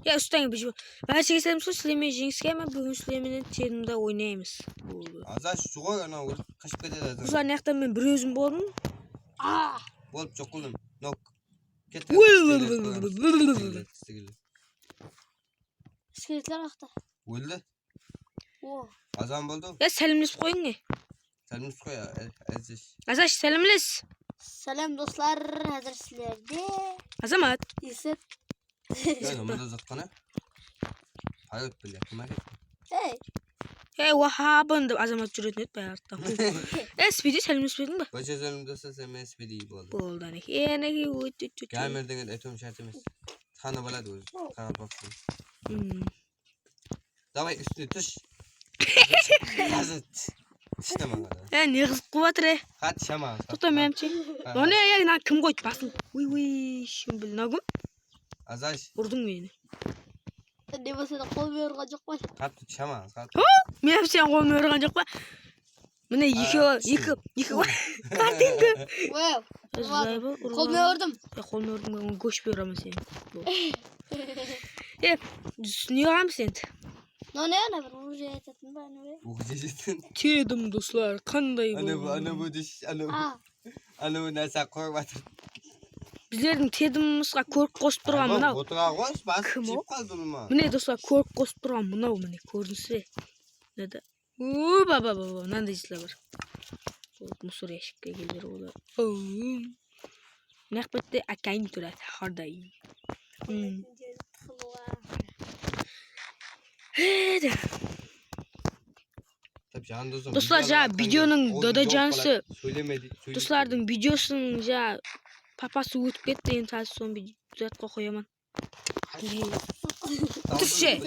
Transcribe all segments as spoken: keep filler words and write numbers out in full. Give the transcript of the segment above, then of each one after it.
Ya, ustań, biz bárshege sálem, sizler menen Jeńiske, men búgin sizler menen Tedimda oynaymız. Boldı. Azash, joq, anaw qashıp ketedi. Buzlar, mına jaqta men bir ózim boldım. Ah! Bolıp joq qıldım. Nok. Ket. Skeletler qaqta. Óldi. O. Azan boldı. Ya, sálemlesip qoyıń, e. Sálemlesip qoy, Azash. Azash, sálemles. Sálem, doslar, házir sizlerde. Azamat. Esit. Ya, mında zatqana. Hayır, bile, kim aytdı? Ey. Ey, wahapın dep Azamat júretin edi, bay arttan. Ey, Spidi, sálemlespediń ba? Báce sálem, doslar, sen menen Spidi boldı. Boldı, aneki. Ey, aneki, ót, ót, ót, ót. Gamer degen aytıwım shárt emes. Tanıp aladı ózi, qaraqalpaqsın. Hmm. Davay, ústine tús. Házir tús. Tús te maǵan. E, ne qızıq qılıp atır, e? Qat shama. Toqta, menimshe. Mına, e, mına kim qoydı basın? Uy, uy, shúmbil, mına kim? Azash. Urdıń meni. Ne bolsa da qolım urǵan joq pa? Qat shama, qat. Menimshe qolım urǵan joq pa? Mine, eki, eki, eki. Kartinka. Wow. Qolına urdım. Ya, qolına urdım, men gósh beraman sen. E, ne qılamız endi? No, ne, ana bir уже aytatın ba, ne? Уже aytatın. Tedim, doslar, qanday boldı? Ana bu, ana bu desh, ana bu. Ana bu nárse qoyıp atır. Bizlerdiń Tedimimizge kórk qosıp turǵan mınaw. Otıra ǵoy, basıp jep qaldı bunı ma? Mine, doslar, kórk qosıp turǵan mınaw, mine, kórdińiz be? Mınada. Uuu, baba, baba, mınanday zıtlar bar. Sol musor yashikke keldir olar. Uuu. Mına bette akayın turadı, hardayın. Hmm. Hedi. Doslar, jańa videonıń dadajanısı, doslardıń videosınıń jańa papası ótip ketti, endi házir sonı bir zatqa qoyaman. Túrshe.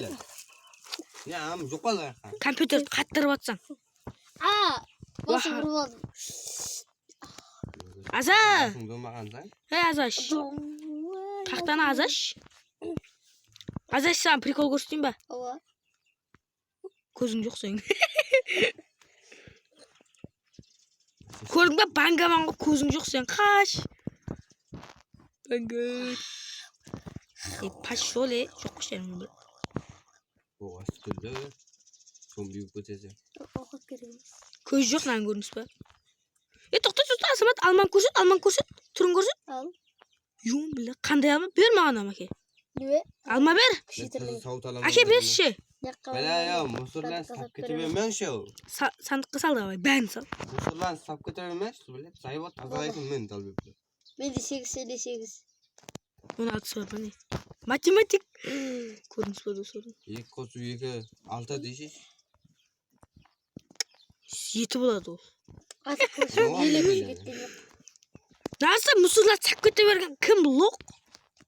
Ya, am, joqal ayaqqa. Kompyuterdi qattırıp atsań. A, basım urıp aldım. Aza! Basıń domaǵansań. Hey, Azash. Taxtanı Azash. Azash, saǵan prikol kórseteyin ba? Awa. Kóziń joq seniń. Kórdiń ba, bangaman ǵoy, kóziń joq sen, qash. Banga. E, пошёл, e, joq qoy sen. Oǵas túrdi. Zombi bolıp keteseń. Awqat kerek emes. Kóz joq, mınań kórdińiz ba? E, toqta, toqta, Azamat, almanı kórset, almanı kórset, túrin kórset. Al. Yuwın bile, qanday alma? Ber maǵan alma, áke. Nege? Alma ber. Áke, bershi. Bala, ya, musorlardı sap kete bermeńshi. Sa-, sandıqqa sal, davay, bárin sal. Musorlardı sap kete bermeńshi, bile. Zayıp at, azaytın men dalbep. Mende segiz, sende segiz. On altısı bar, mine. Matematik. Kórdińiz ba, doslar? Eki qosıw eki, altı deyshi. Jeti boladı ol. Azıq qılısh. Joq, ele ele. Nasıl musırlar sap kete bergen? Kim loq?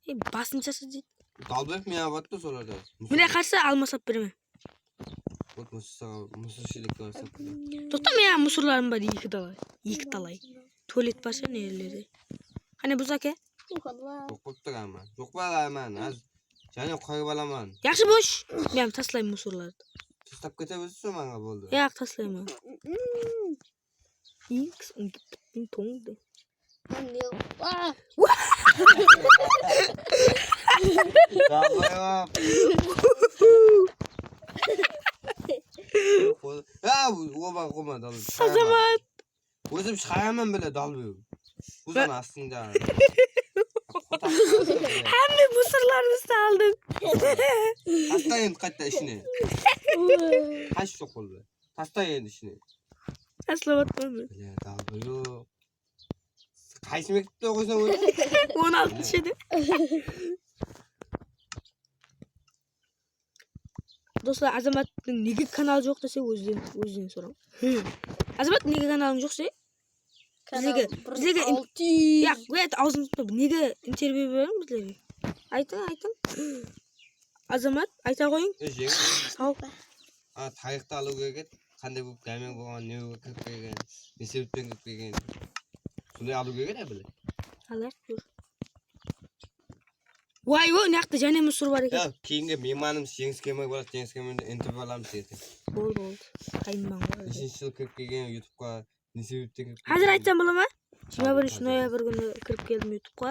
E, basın jasa deydi. Dalbep men abattı solarda. Mine, qarsa, alma sap beremen. Вот, musır saǵan, musır shelekke barsaq. Toqta, men musırlarım bar, eki talay. Eki talay. Tualet barsa, nerelerde? Qáne, buz áke? Joq bolıp tur, ama. Joq pa, ama, az. Jáne qoyıp alaman. Yaqshı, bosh. Men taslayman musırlardı. Taslap kete bersin, mańa boldı. Yaq, taslayman. X, tońdı. Ha, oba, oba, dalbep. Azamat. Ózim shıǵaraman bile, dalbep. Buzan astında. Hámme musırlarımızdı aldıń. Tasta endi qayta ishine. Qash joq boldı. Tasta endi ishine. Taslap atpadı. Bile, dalbep. Qaysı mektepte oqıysań ózi? On altınshı edi. Doslar, Azamattıń nege kanalı joq dese, ózden, ózden sorań. Azamat, nege kanalıń joq dese? Bizlerge, bizlerge in-, yaq, awzıńızdı tutpay, nege intervyu bermediń bizlerge? Aytıń, aytıń. Azamat, ayta qoyıń. Saw. A, tariyxtı alıw kerek edi. Qanday bolıp gamer bolǵan, ne bolıp kirip kelgen, ne sebepten kirip kelgen. Sonday alıw kerek edi, bile. Alayıq, kór. Way, o, mına jaqta jáne musor bar eken. Ya, keyingi miymanımız Jeńis Kemay boladı, Jeńis Kemaydı intervyu alamız erteń. Boldı, boldı. Qayınman ǵoy. Neshinshi jıl kirip kelgen YouTubeqa, ne sebepten kirip kelgen? Házir aytsam bola ma? Jigirma birinshi noyabr kúni kirip keldim YouTubeqa.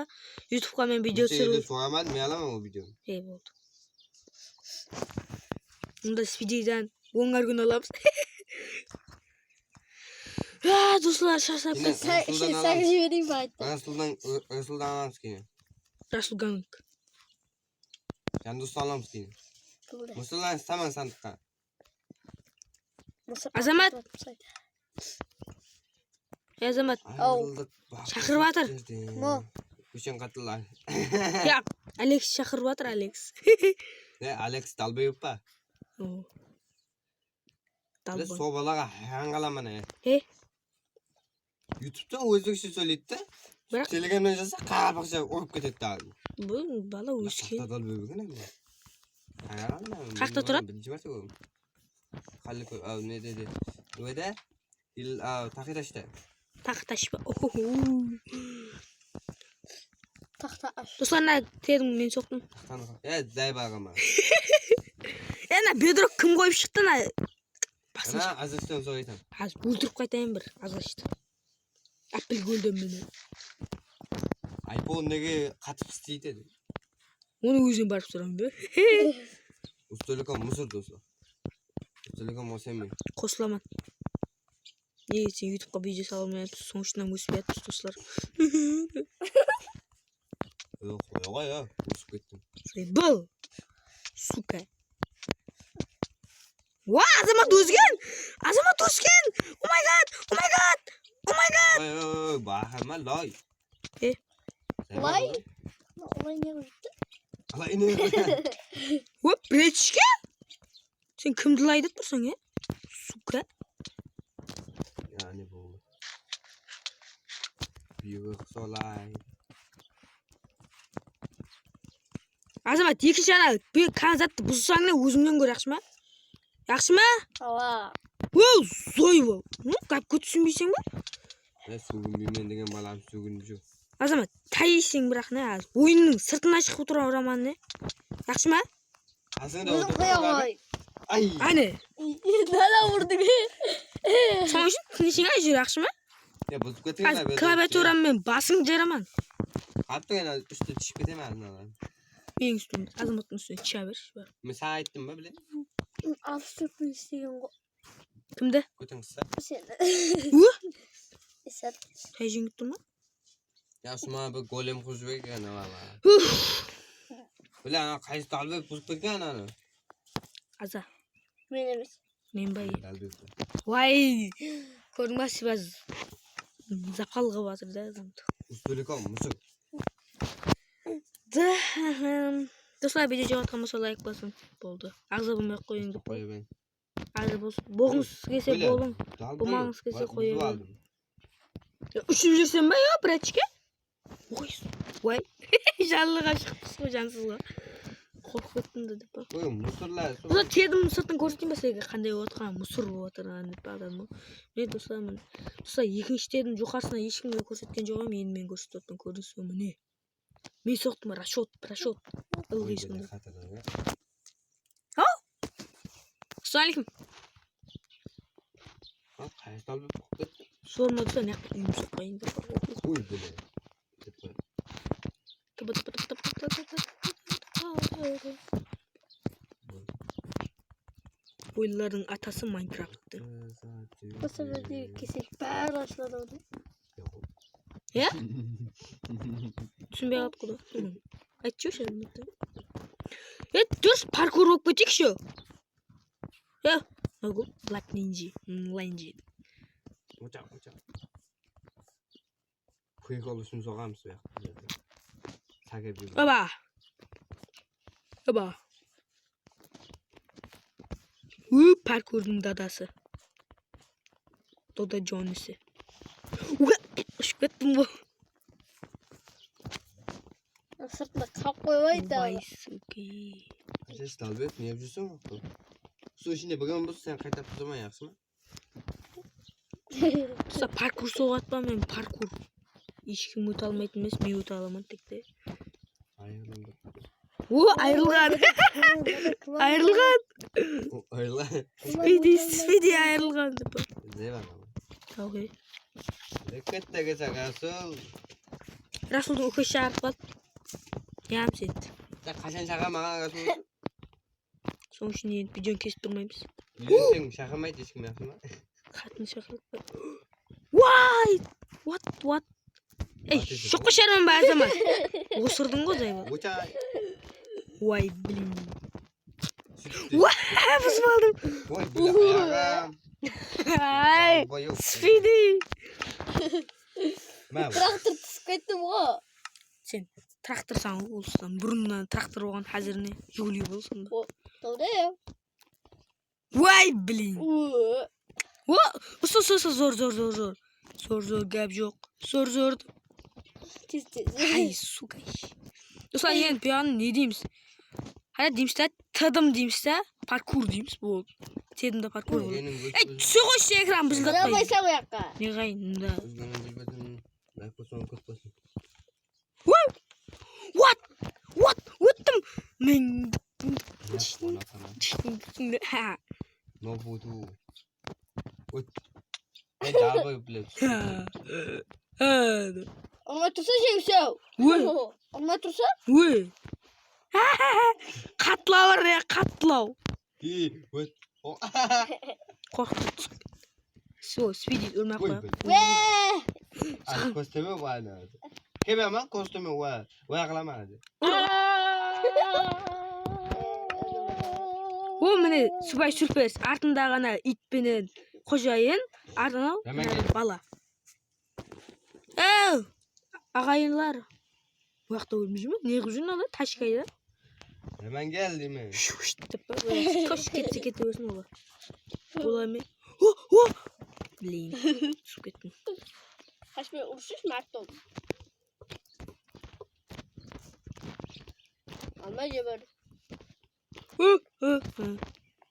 YouTubeqa men video túsiriw. Soǵamadım, men alaman ol videonı. Ey, boldı. Bunda Spideyden ońar kún alamız. Ya, doslar, sharshap kettim. Sen, sen, sen jibereyin be, ayttı. Rasuldan, Rasuldan alamız keyin. Rasul Gang. Jandostan alamız keyin. Boldı. Musulman saman sandıqqa. Azamat. Ey, Azamat. Aw. Shaqırıp atır. Kim o? Óshen qattılar. Ya, Aleks shaqırıp atır, Aleks. Ne, Aleks Dalbayev pa? O. Dalbayev. Sol balaǵa hayran qalaman, e. He? YouTube'ta ózbekshe sóyleydi de. Biraq Telegramnan jazsa, qaraqalpaqsha urıp ketedi daǵı. Bul bala ósken. Qaqta Dalbayev eken endi. Hayran qalaman. Qaqta turadı? Birinshi márte kórdim. Qalli kó-, aw, ne dedi? Nede? Il, a, Taxtashta. Taxtashpa. Ohoho. Taxta ash. Doslar, mına terdim men soqtım. Taxtanı qoy. E, day baǵama. E, mına bedrok kim qoyıp shıqtı, mına? Basın. Ana, azashtan soq aytam. Házir óltirip qaytayın bir azashtı. Apple Golden menen. Iphone nege qatıp isleydi? Onı ózinen barıp sorań be. Ustelikon musor, doslar. Ustelikon osenmen. Qosılaman. Nege sen YouTube'qa video sala almay atırsań, sonıń ushın hám óspey atırmız, doslar. Yoq, qoya ǵoy, ya, ósip kettim. Bıl. Suka. Wa, Azamat ósken! Azamat ósken! Oh my god! Oh my god! Oh my god! Oy, oy, oy, bahama loy. E? Loy? Loy ne qoyıptı? Loy ne? Hop, birinshi. Sen kimdi laydı tursań, e? Suka. Ya, ne boldı? Buyruq solay. Azamat, ekinshi ana bir kanzattı buzsań ne, ózińnen kór, yaqshı ma? Yaqshı ma? Awa. Wow, zoy bol. Hı? Gápke túsinbeyseń ba? E, sóginbeymen degen balam sóginip júr. Azamat, táyiyseń biraq ne, házir oyınnıń sırtına shıǵıp turǵan uraman ne? Yaqshı ma? Óziń qoya ǵoy. Ay. Áne. Nala urdıń. Sonıń ushın tınıshıńa júr, yaqshı ma? Ya, buzıp ketken. Házir klaviaturam menen basıńdı jaraman. Attıń, ana, ústine túsip ketemen, azın alayın. Meniń ústim, Azamattıń ústine túse bershi, bar. Men saǵan ayttım ba, bile? Al, sırtın istegen ǵoy. Kimdi? Kóteriń qıssa. Seni. Ú? Sen. Sen jeńip turma? Ya, usıma bir golem qurıp jibergen, ala. Bile, ana, qaysı Dalbek buzıp ketken ananı? Aza. Men emes. Men ba? Dalbek. Way! Kórdiń ba, Sibaz? Zapal qılıp atır da adamdı. Ustelikon, musor. Doslar, video jaǵıp atqan bolsa, layk basıń. Boldı. Aǵza bolmay-aq qoyıń dep. Qoya beriń. Házir bolsın. Boǵıńız kelse bolıń. Bolmaǵıńız kelse qoya beriń. Ya, ushıp júrsem ba, ya, bratishka? Oy, way. Janlıǵa shıǵıpsız ǵoy, jansız ǵoy. Qorqıp kettim de, dep pa? Oy, musırlar. Doslar, terdim sırtın kórseteyin ba sizlerge, qanday bolıp atırǵanın, musır bolıp atırǵanın, dep pa, adam ǵoy. Mine, doslar, mine. Doslar, ekinshi terdim joqarısına hesh kimge kórsetken joq edim, endi men kórsetip atırman, kórdińiz be, mine. Men soqtım, расчёт, расчёт. Ылǵıy sonda. Assalawma aleykum. Sorma desa, ne qılıp úyim soqqayın dep. Oy, bile. Tıbı, tıbı, tıbı, tıbı, tıbı, tıbı. Oyunlardıń atası Minecraft. Bu sefer de kesek bári ashıladı ǵoy. Ya? Túsinbey qalıp qoydı. Aytshı, oshı. E, durıs parkur bolıp keteyikshi. Ya, Black Ninja, Ninja. Прикол ushın soǵamız bu jaqta. Oba. Oba. Ú, parkurdıń dadası. Doda Jonesi. Ua, ushıp kettim ǵoy. Sırtında qalıp qoyıp aydı. Vay, suki. Ájesi, Dalbek, ne qılıp júrseń? Suw ishinde bilgen bolsa, sen qaytarıp turaman, yaqshı ma? Usta, parkur soǵadı ma, men parkur. Hesh kim óte almaytın emes, men óte alaman tek te. Ayırıldı. O, ayırılǵan. Ayırılǵan. O, ayırılǵan. Spidi, Spidi ayırılǵan dep. Ne bar? Okey. Katta ketsa Rasul. Rasuldıń úkesi shaqırıp qaldı. Yamsız etti. Sen qashan shaǵa maǵan Rasul? Sonıń ushın endi videonı kesip turmaymız. Úyde sen shaqırmaydı hesh kim, yaqshı ma? Qatın shaqırıp. Why? What, what? Ey, joqqa shıǵarman ba, Azamat? Osırdıń ǵoy, Zayba. Why, blin. Wah, buzıp aldım. Oy, ayaǵım. Ay, Spidi. Traktor túsip kettim ǵo. Sen traktorsań ǵo, usıdan burınnan traktor bolǵan, házir ne, Jiguli bolsın ba? O, tawda ya. Way, blin. O, usı, usı, usı, zor, zor, zor, zor. Zor, zor, gáp joq. Zor, zor. Tez, tez. Ay, suka. Ruslan, endi buyaǵın ne deymiz? Hara deymiz da, tıdım deymiz da, parkur deymiz, boldı. Tedim de parkur boldı. Ey, túse ǵoyshı, ekran bıjıldapay. Bıjıldapaysań oyaqqa. Ne ǵayın da. What? What? Óttim. Men. Ha. No budu. Ót. Men dabı bilen. Ha. Ha. Ońa tursa, Jeńis-aw. Óy. Ońa tursa. Óy. Qatlaw bar ya, qatlaw. Ey, ót. Qorqıp. Всё, Spidi úlmey-aq qoya. Wee! Ay, kósteme, wá, ne? Kebe ma, kósteme, wá, wá qılaman házir. O, mine, Subay Surpes, artındaǵı ana iyt penen xojayın, artındaǵı bala. Ew, aǵayinler. Buyaqta ólmey júr me? Ne qılıp júr mınalar? Tashkayda. Hemen gel deymen. Shush dep pa? Tosh ketse kete bersin olar. Olar me? O, o! Blin, túsip kettim. Qashpay urıshshı, Marton. Alma jep ber. Hı, hı, hı.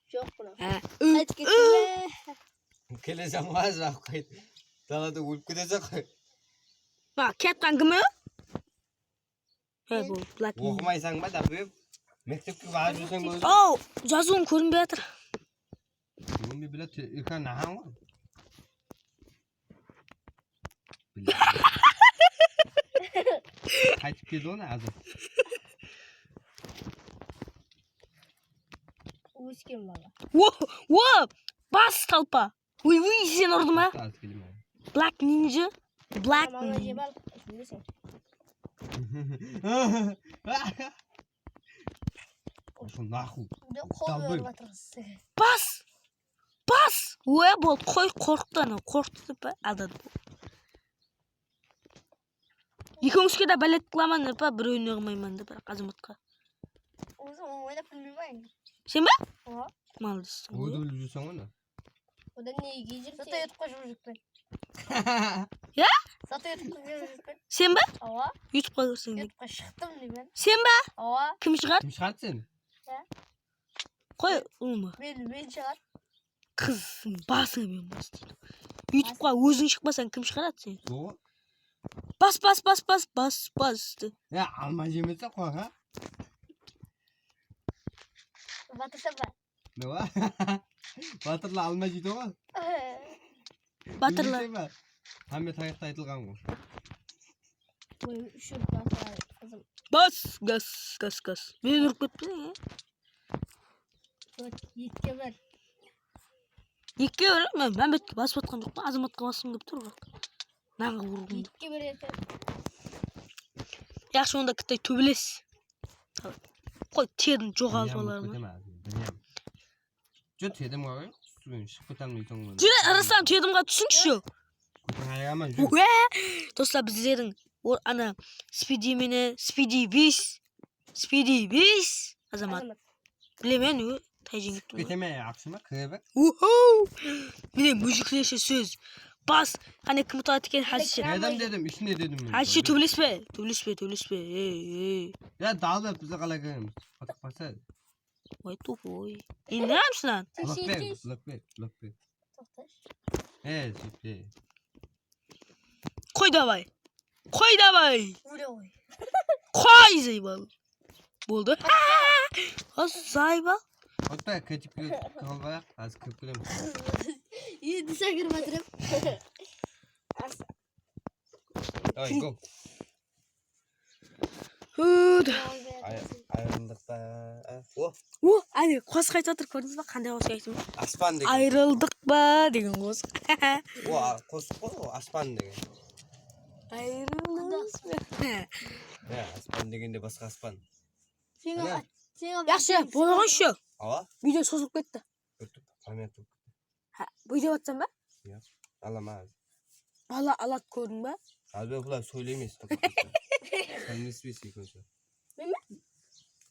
Joq, bura. Há, qaytıp kettim. Keleseń ǵoy, qayt. Dalada ólip keteseń ǵoy. Ha, ketken kim o? He, bul Black Ninja. Oqımaysań ba, dápep? Mektepke barıp júrseń boladı. Aw, jazıwım kórinbey atır. Kórinbey, bile, ekran nahań ǵoy. Qaytıp keldi ǵoy házir. Ósken bala. O, o, bas, talpa. Uy, uy, sen urdı ma? Black Ninja. Black Ninja. Bas. Bas. Oy, boldı, qoy, qorqtı ana, qorqtı dep pa, aldadı. Ekewińizge de bálet qılaman dep pa, birewine qılmayman dep, biraq Azamatqa. Ózi oynap bilmey ma endi? Sen ba? Awa. Maldes. Oydı bilip júrseń ǵoy. Odan ne kiyip júrseń? Zato YouTubeqa júrip júrpen. Ya? Zato YouTubeqa júrip júrpen. Sen ba? Awa. YouTubeqa kirseń. YouTubeqa shıqtım deymen. Sen ba? Awa. Kim shıǵar? Kim shıǵardı seni? Ya. Qoy, ulıwma. Men, men shıǵar. Qız, basıńa men bas deydi. YouTubeqa óziń shıqpasań, kim shıǵaradı seni? Joq. Bas, bas, bas, bas, bas, bas de. Ya, alma jemese, qoy, ha? Batırsań ba? Ne ba? Batırlar alma jeydi ǵoy. Batırlar. Bilmeysen ba? Hámme tariyxta aytılǵan ǵoy. Oy, úsh urıp atır, qızım. Bas, gas, gas, gas. Meni urıp ketpeseń, ya. Ekige bir. Ekige bir, men Mámbetke basıp atqan joqpan, Azamatqa basqım kelip tur, biraq. Nanǵa urǵım. Ekige bir eken. Yaqshı, onda kittay tóbeles. Qoy, terin joǵalıp alarman. Júr, tedim ǵoy, shıǵıp kete almaysań. Júre, Ruslan, tedimǵa túsińshi. Kóteń ayırman, júr. Doslar, bizlerdiń ana Spidi menen, Spidi bis, Spidi bis, Azamat. Bilemen, o, tayjin kettim. Keteme, aqshama, kirebe. Uhu! Mine, mújiklershe sóz. Bas, qáne kim utaladı eken, házirshi. Adam dedim, ishine dedim men. Házirshi, tóbelespe, tóbelespe, tóbelespe. Ey, ey. Ya, dalda, bizde qalay kiremiz? Qatıq basa. Oy, tupıy. Endi ne yapsın lan? Blockberry, blockberry, blockberry. Toqtash. E, sipte. Qoy davay. Qoy davay. Ule qoy. Qoy, Zaybal. Boldı. Aa, Zaybal. Otta, ketip kal, házir kirip kelemiz. Endi sen kirip atırıp. Давай, go. Hud. Ay-, ayırıldık pa? A, o. O, áne, qosıq aytıp atır, kórdińiz ba? Qanday qosıq ayttım? Aspan degen. Ayırıldıq pa degen qosıq. O, a, qosıq ǵoy, o, aspan degen. Ayırıldıq pa? Ya, aspan degende basqa aspan. Sen Mine. Al, sen al, Yaqshı, sen bolǵan shu. Awa. Video sozılıp ketti. Kórdim, pamyat bolıp ketti. Ha, video atsań ba? Yoq, alaman házir. Ala, alat kórdiń ba? Házir bular sóyleymiz. Sóylespeysiz ekewsizler.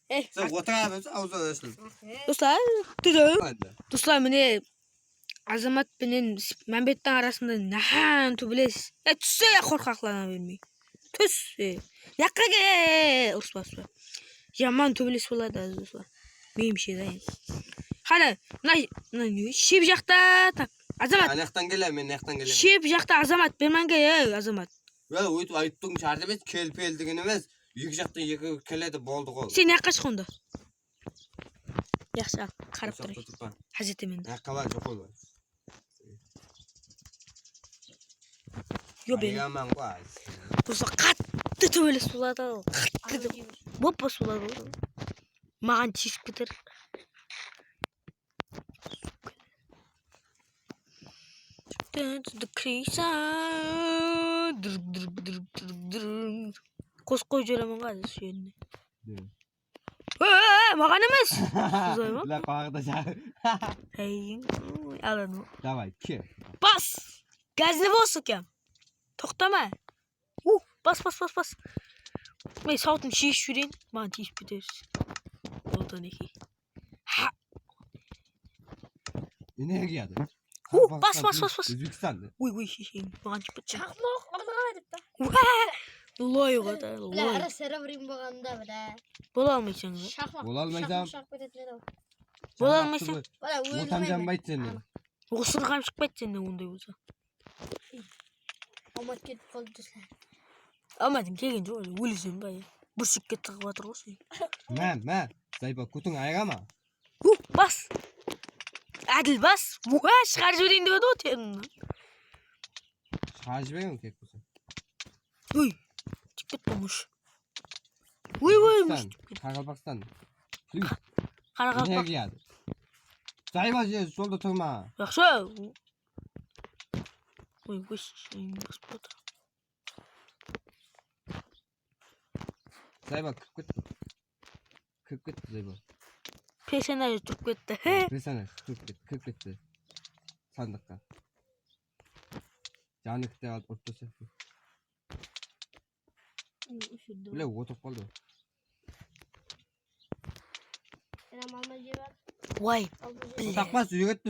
Ey, sen otıra berse, awızı ashıldı. Doslar, dede. Hadi. Doslar, mine, Azamat penen Mámbettiń arasında nahan túbeles. Ya, tússe ya qorqaqlana bermey. Tús, e. Yaqqa ke, urıspaspa. Jaman túbeles boladı, doslar. Menimshe da endi. Qara, mına, mına ne, shep jaqta, ta-, Azamat. Anaqtan kele, men anaqtan kelemen. Shep jaqta Azamat, bermenge, ey, Azamat. Ya, óytip ayttım, jardı emes, kel-pel degen emes. Eki jaqtan eki keledi, boldı ǵoy. Sen yaqqa shıq onda. Yaqshı, al, qarap turayın. Házir etemen. Yaqqa bar, joq ol. Yo, beni. Ayaman ǵoy. Doslar, qattı túbeles boladı, qattı. Bop-bos boladı. Maǵan tiyisip keter. Turn to the crease. Dırk, dırk, dırk, dırk, dırk. Qosıq qoyıp jiberemen ǵoy házir shu jerine. Ey, maǵan emes. Buzay ma? Bula qulaǵı da jaǵı. Ey, al anı. Davay, kel. Bas. Gazli bolsa eken. Toqtama. Uh, bas, bas, bas, bas. Men sawıtımdı sheship jibereyin. Maǵan tiyisip ketersiz. Odan eki. Ha. Energiyadı. Uh, bas, bas, bas, bas. Ózbekstanda. Uy, uy, shesheyin. Maǵan tiyip ketti. Shaqmaq, ordaǵa aytıptı. Loy ǵoy da, loy. Ara server bolǵanda bile. Bola almaysań ba? Shaqmaq. Bola almaysań. Shaqmaq shaqıp ketetin edi. Bola almaysań. Bala, otam janbaydı sennen. Osırǵam shıqpaydı sennen onday bolsa. Amat ketip qaldı, doslar. Amatıń kelgen joq, óleseń ba, ya? Búrshekke tıǵıp atır ǵoy sen. Má, má, Zayba, kútiń ayrama. Uh, bas. Ádil bas. Uha, shıǵarıp jibereyin dep edi ǵoy terimdi. Shıǵarıp jibereyin kerek bolsa. Uy, tiyip ketti ǵoy. Uy, uy, Qaraqalpaqstan. Qaraqalpaq. Energiyadı. Zayba, jolda turma. Yaqshı. Oy, oy, oy, oy. Zayba kirip ketti. Kirip ketti Zayba. Personaj turıp ketti. Personaj kirip ketti, kirip ketti. Sandıqqa. Janı kite alıp urıp taslaydı. Bile, otırıp qaldı. Selam, alma jep al. Vay, bile. Taqpas, úyge ketti.